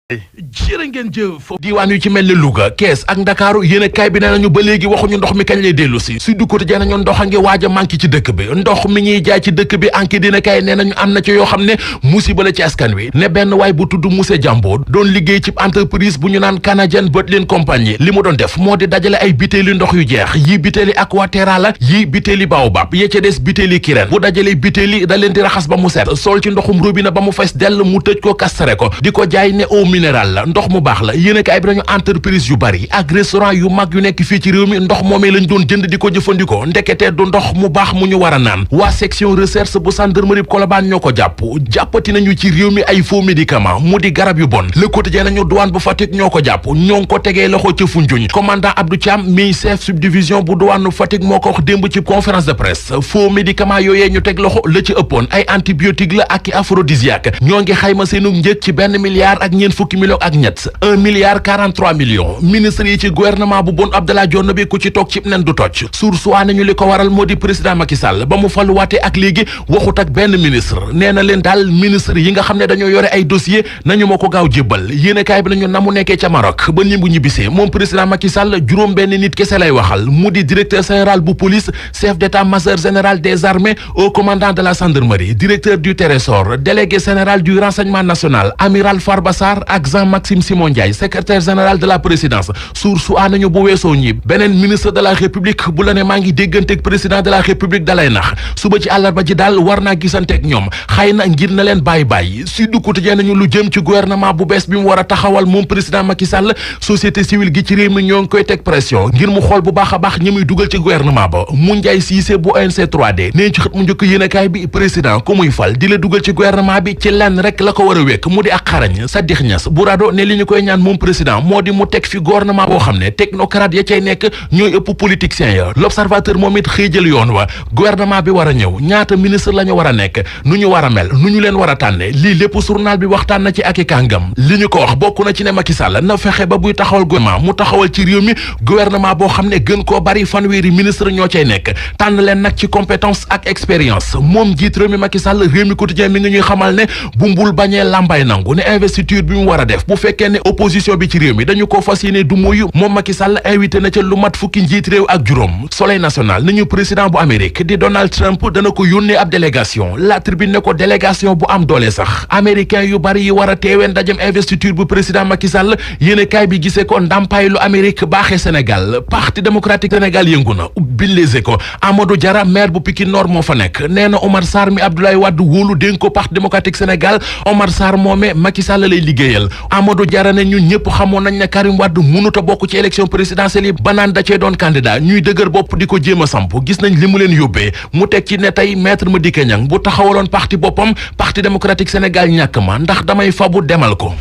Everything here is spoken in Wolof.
jërë ngeen jëf diiwaan yu ci mel ni Louga Kees ak Ndakaaru yéene kaay bi nee nañu ba léegi waxuñu ndox mi kañ lay dellu si Sud Quotidien nañu ndox a ngi waaj a manqué ci dëkk bi ndox mi ñuy jaay ci dëkk bi enquête dina kaay nee nañu am na ci yoo xam ne musiba la ci askan wi ne benn waay bu tudd Moussa Jambo doon liggéey ci entreprise bu ñu naan Canadian Bottling Company li mu doon def moo di dajale ay bitéeli ndox yu jeex yii bitéeli Aquaterra la yii bitéeli Baobab yee ca des bitéeli Kirène bu dajalee bitéeli da leen di raxas ba mu set sol ci ndoxum robinet ba mu fees dell mu tëj ko kastre ko di ko jaay ne eau minérale la ndox mu baax la yéen kaay bi nañu entreprise yu bari ak restaurant yu mag yu nekk fii ci réew mi ndox moomee lañ doon jënd di ko jëfandikoo ndekete du ndox mu baax mu ñu war a naan waa section recherche bu gendarmerie Colobane ñoo ko jàppati nañu ci réew mi ay faux médicament mu di garab yu bon Le Quotidien nañu douane bu Fatick ñoo ko jàpp ñoo ngi ko tegee loxo ca Foundiougne commandant Abdou Thiam mi chef subdivision bu douane bu Fatick moo ko wax démb ci conférence de presse faux médicament yooyee ñu teg loxo la ci ëppoon ay antibiotique la ak i aphrodisiaque ñoo ngi xayma seenu njëg ci benn milliard ak ñeent fukki millions ak ñett 1 milliard 43 millions ministre yi ci gouvernement bu Boun Abdallah Dionne bi ku ci toog cib nen du toj source waa nañu li ko waral moo di président Macky Sall ba mu faluwaatee ak léegi waxut ak benn ministre nee na leen daal ministre yi nga xam ne dañoo yore ay dossier nañu ma ko gaaw jébbal yéenekaay bi nañu na mu nekkee ca Maroc ba ñi bu ñibbisee moom président Macky Sall juróom benn nit kese lay waxal mu di directeur général bu police chef d'état-major général des armées au commandant de la gendarmerie directeur du Trésor délégué général du renseignement national amiral Farba Sarr ak Jean-Maxime Simon Ndiaye secrétaire général de la présidence source a nañu bu weesoo ñi beneen ministre de la république bu la ne maa ngi dégganteeg président de la république dalay nax suba ci àllarba ji daal war naa gisanteeg ñoom xëy na ngir na leen bàyyi Sud Quotidien nañu lu jëm ci gouvernement bu bees bi mu war a taxawal moom président Macky Sall société civile gi ci réew mi ñoo ngi koy teg pression ngir mu xool bu baax a baax ñi muy dugal ci gouvernement ba mu Ndiaye Cissé bu ONC 3D nee ci xët mu njëkk yéenekaay bi président ku muy fal di la dugal ci gouvernement bi ci lenn rek la ko war a wekk mu di ak xarañ Sadikh Niass bu rado ne li ñu koy ñaan moom président moo di mu teg fi gouvernement boo xam ne technocrate ya cay nekk ñooy ëpp politiciens ya l'observateur moom it xëy jël yoon wa gouvernement bi war a ñëw ñaata ministre la ñu war a nekk nu ñu war a mel nu ñu leen war a tànne lii lépp journal bi waxtaan na ci ak i kàngam li ñu ko wax bokk na ci ne Macky Sall na fexe ba buy taxawal gouvernement mu taxawal ci réew mi gouvernement boo xam ne gën koo bari fanweeri ministre ñoo cay nekk tànn leen nag ci compétence ak expérience moom jiit réew mi Macky Sall réew mi quotidien mi ngi ñuy xamal ne bu mbul bañee lambay nangu ne investiture bi mu war a def bu fekkee ne opposition bi ci réew mi dañu ko fas yéene du muyu moom Macky Sall invité na ca lu mat fukki njiit réew ak juróom Soleil national nañu président bu Amérique di Donald Trump dana ko yónnee ab délégation La Tribune ne ko délégation bu am doole sax américain yu bari yi war a teewee ndajem investiture bu président Macky Sall yéene kaay bi gisee ko ndàmpaay lu Amérique baaxee Sénégal parti démocratique Sénégal yëngu na ubbil Les Échos Amadou Diarra maire bu Pikine Nord moo fa nekk nee na Omar Sarr mi Abdoulaye Wade wóolu dénk ko parti démocratique Sénégal Omar Sarr moomee Macky Sall lay liggéeyal Amadou Diarra ne ñun ñëpp xamoon nañ ne Karim Wade mënut a bokk ci élection présidentielle yi banaan da cee doon candidat ñuy dëgër bopp di ko jéem a samp gis nañ li mu leen yóbbee mu teg ci ne tey maître Madické Niang bu taxawaloon parti boppam parti démocratique Sénégal ñàkk ma ndax damay fabu demal ko